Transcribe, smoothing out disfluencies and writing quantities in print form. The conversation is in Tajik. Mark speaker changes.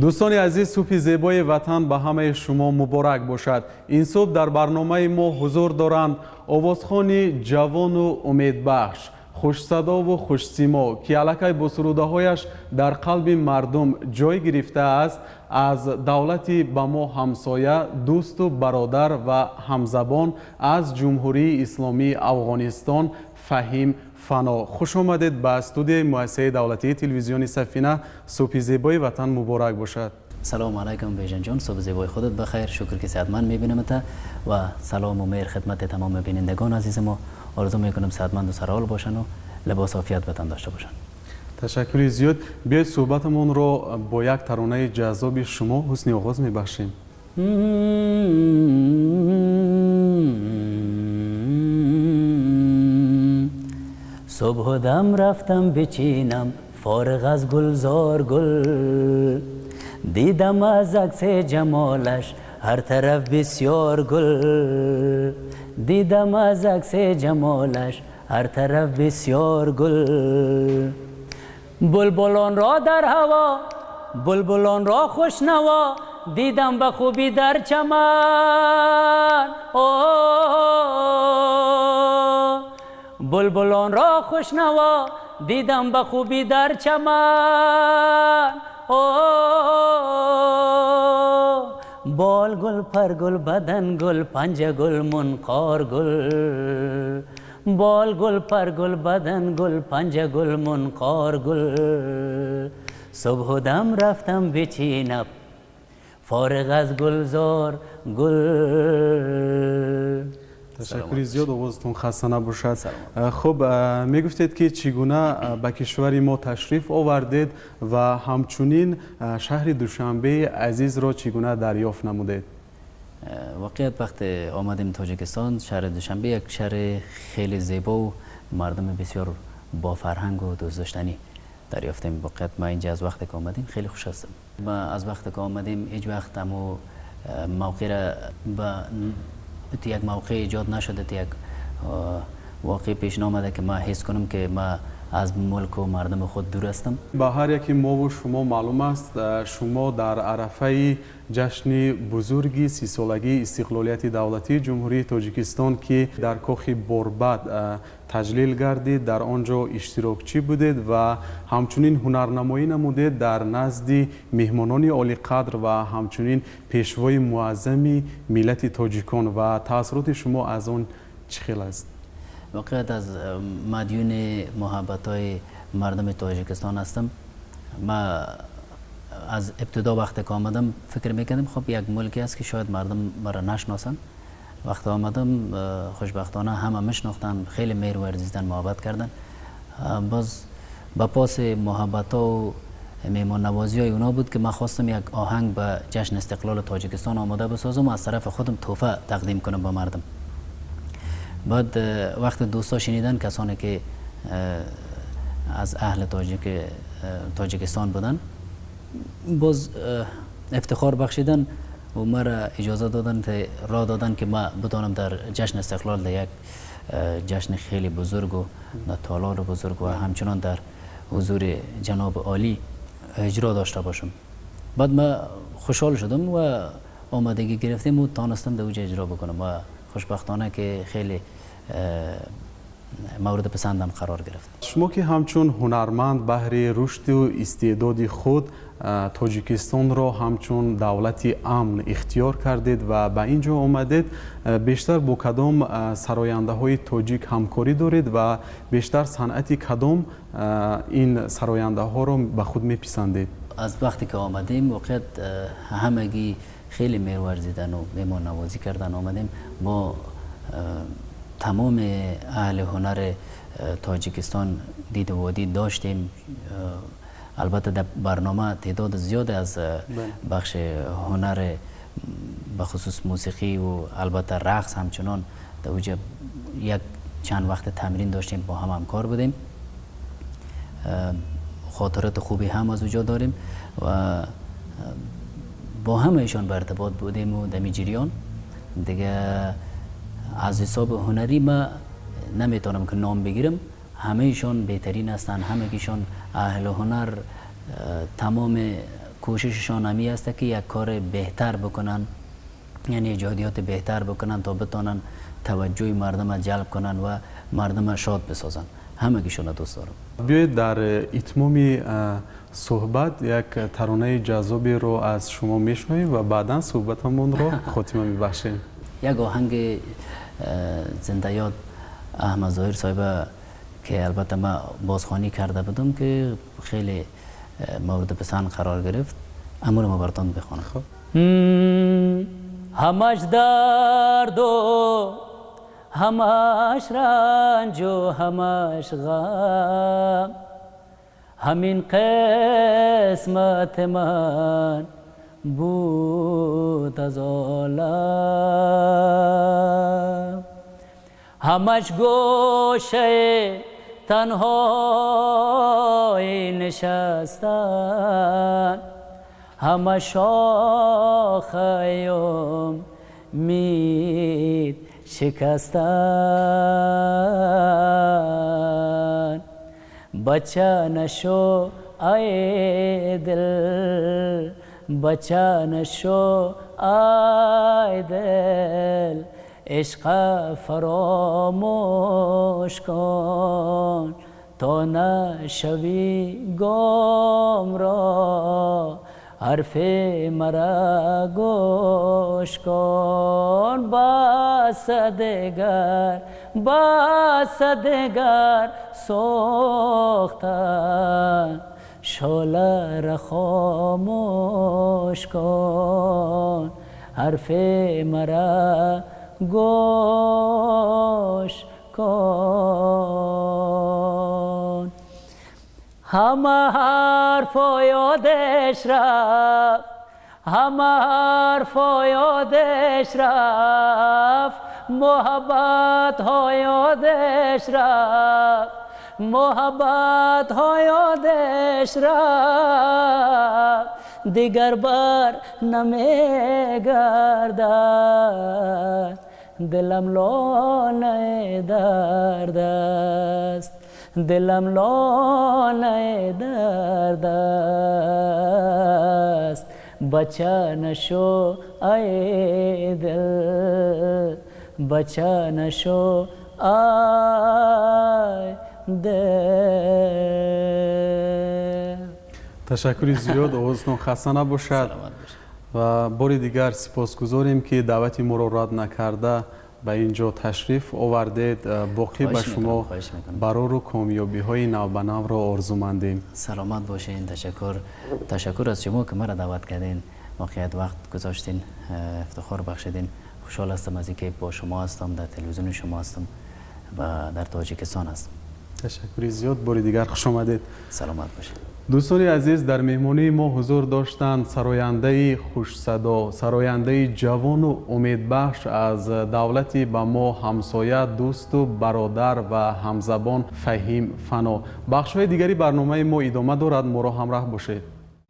Speaker 1: Дӯстони азиз, субҳи зебои ватан ба ҳамаи шумо муборак бошад. Ин субҳ дар барномаи мо ҳузур доранд овозхони ҷавону умедбахш, хушсадову хушсимо, ки аллакай бо сурудаҳояш дар қалби мардум ҷой гирифтааст, аз давлати ба мо ҳамсоя, дӯсту бародар ва ҳамзабон, аз Ҷумҳурии Исломии Афғонистон Фаҳим Фано. Хуш омадед ба студияи муассисаи давлатии телевизиони Сафина. Субҳи зебои ватан муборак бошад.
Speaker 2: Салому алайкум, Бежанҷон, субҳи зебои худат бахайр. Шукр ки сеҳатманд мебинамата ва салому меҳр хидмати тамоми бинандагони азизи мо. Орзу мекунам сеҳатманду сарҳол бошанд ва либос офият ватан дошта бошанд.
Speaker 1: Ташаккури зиёд. Биёед суҳбатамонро бо як таронаи ҷаззоби шумо ҳусни оғоз мебахшем.
Speaker 2: Субҳудам рафтам бичинам фориғ аз гулзор гул, дидам аз акси ҷамолаш ҳар тараф бисёр гул, дидам аз акси ҷамолаш ҳар тараф бисёр гул. Булбулонро дар ҳаво, булбулонро хушнаво, дидам ба хубӣ дар чаман. Булбулонро хушнаво, дидам ба хубӣ дар чаман. Бол гул, пар гул, бадан гул, панҷа гул, мунқор гул. Бол гул, пар гул, бадан гул, панҷа гул, мунқор гул. Субҳудам рафтам бичинам фориғ аз гулзор гул.
Speaker 1: Ташаккури зиёд, овозатон хаста набошад. Хуб, мегуфтед ки чӣ гуна ба кишвари мо ташриф овардед ва ҳамчунин шаҳри Душанбеи азизро чӣ гуна дарёфт намудед?
Speaker 2: Воқеият, вақте омадем Тоҷикистон, шаҳри Душанбе як шаҳри хеле зебо ва мардуми бисёр бофарҳангу дӯстдоштанӣ дарёфтем. Воқеият, ма инҷа аз вақте ки омадем хеле хуш ҳастам. Ма аз вақте ки омадем ҳеҷ вақт ҳамо мавқеъра ба як мавқеъ эҷод нашуда, як воқеъ пеш наомада ки ман ҳис кунам ки ман аз мулку мардуми худ дур ҳастам.
Speaker 1: Ба ҳар яке мову шумо маълум аст, шумо дар арафаи ҷашни бузурги 30-солагии истиқлолияти давлатии Ҷумҳурии Тоҷикистон, ки дар кохи Борбад таҷлил гардид, дар он ҷо иштирокчӣ будед ва ҳамчунин ҳунарнамоӣ намудед дар назди меҳмонони олиқадр ва ҳамчунин пешвои муаззами миллати тоҷикон, ва таассуроти шумо аз он чӣ хел аст?
Speaker 2: Воқеият, аз мадюни муҳаббатҳои мардуми Тоҷикистон ҳастам. Ма аз ибтидо вақте ки омадам фикр мекардам, хуб, як мулке аст ки шояд мардум маро нашиносанд. Вақте омадам, хушбахтона ҳама мешинохтанд, хеле меҳр варзидан, муҳаббат карданд. Боз ба паси муҳаббатҳо меҳмоннавозиҳои онҳо буд ки ман хостам як оҳанг ба ҷашни истиқлоли Тоҷикистон омода бисозам ва аз тарафи худам тӯҳфа тақдим кунам ба мардум. Баъд вақте дӯстҳо шунидан, касоне ки аз аҳли Тоҷикистон буданд, боз ифтихор бахшидан ва маро иҷоза доданд, роҳ доданд ки ман битонам дар ҷашни истиқлол, дар як ҷашни хеле бузург ва дар толори бузург ва ҳамчунон дар ҳузури ҷаноби олӣ иҷро дошта бошам. Баъд ман хушҳол шудам ва омадагӣ гирифтем ва тонистам дар онҷо иҷро бикунам ва хушбахтона ки хеле мавриди писандам қарор гирифт.
Speaker 1: Шумо ки ҳамчун ҳунарманд баҳри рушду истеъдоди худ Тоҷикистонро ҳамчун давлати амн ихтиёр кардед ва ба ин ҷо омадед, бештар бо кадом сарояндаҳои тоҷик ҳамкорӣ доред ва бештар санъати кадом ин сарояндаҳоро ба худ меписандед?
Speaker 2: Аз вақте ки омадем, воқеият, ҳамагӣ хеле меҳр варзидану меҳмоннавозӣ кардан омадем. Мо тамоми аҳли ҳунари Тоҷикистон диду водид доштем. Албатта, дар барнома теъдоди зиёде аз бахши ҳунар, бахусус мусиқӣ ва албатта рақс, ҳамчунон дар онҷо як чанд вақт тамрин доштем, бо ҳам ҳамкор будем. Хотироти хубе ҳам аз онҷо дорем ва бо ҳамаишон ба иртибот будем ва дар ҷараён дига аз ҳисоби ҳунарӣ ма наметавонам ки ном бигирам, ҳамаишон беҳтарин ҳастанд, ҳамагишон аҳли ҳунар, тамоми کوشششان همی است که یک کار بهتر بکنن، یعنی ایجادیات بهتر بکنن تا بتونن توجه مردم را جلب کنن و مردم را شاد بسازن. همگیشون دوست دارم.
Speaker 1: بیایید در اتمام صحبت یک ترانه جذابی رو از شما میشنویم و بعدا صحبتمون رو خاتمه میبخشیم.
Speaker 2: یک آهنگ زنده یاد احمد ظاهر صاحب که البته ما بازخوانی کرده بودم که خیلی مورد پسند قرار گرفت، امور ما براتون بخوانم.
Speaker 1: خب.
Speaker 2: همش درد و همش رنج و همش غم، همین قسمت من بود از عالم. همش گوشه تنهایی نشستن، همه شاخه امید شکستن. بچه نشو ای دل، بچه نشو ای دل، عشق فراموش کن تا نشوی گمراه، حرف مرا گوش کن. بس دگر، بس دگر سوختن، شعله را خاموش کن، حرف مرا گوش کن. همه حرف یادش رفت، همه حرف یادش رفت، محبت ها یادش رفت، محبت ها یادش رفت، دیگر بر نمیگردد، دلم لانه درد است، دلم لانه درد است. بچه نشو ای دل، بچه نشو ای دل.
Speaker 1: تشکر زیاد، овозатон хаста набошад ва бори дигар сипосгузорем ки даъвати моро рад накарда ба ин ҷо ташриф овардед. Боқӣ ба шумо барору комёбиҳои навбанавро орзумандем.
Speaker 2: Саломат бошед. Ташаккур, ташаккур аз шумо ки маро даъват кардин, воқеият вақт гузоштин, ифтихор бахшидин. Хушҳол ҳастам аз инки бо шумо ҳастам, дар телевизиони шумо ҳастам ва дар Тоҷикистон ҳастам.
Speaker 1: Ташаккури зиёд, бори дигар хуш омадед.
Speaker 2: Саломат бошед.
Speaker 1: Дӯстони азиз, дар меҳмонии мо ҳузур доштанд сарояндаи хушсадо, сарояндаи ҷавону умедбахш аз давлати ба мо ҳамсоя, дӯсту бародар ва ҳамзабон Фаҳим Фано. Бахшҳои дигари барномаи мо идома дорад, моро ҳамроҳ бошед.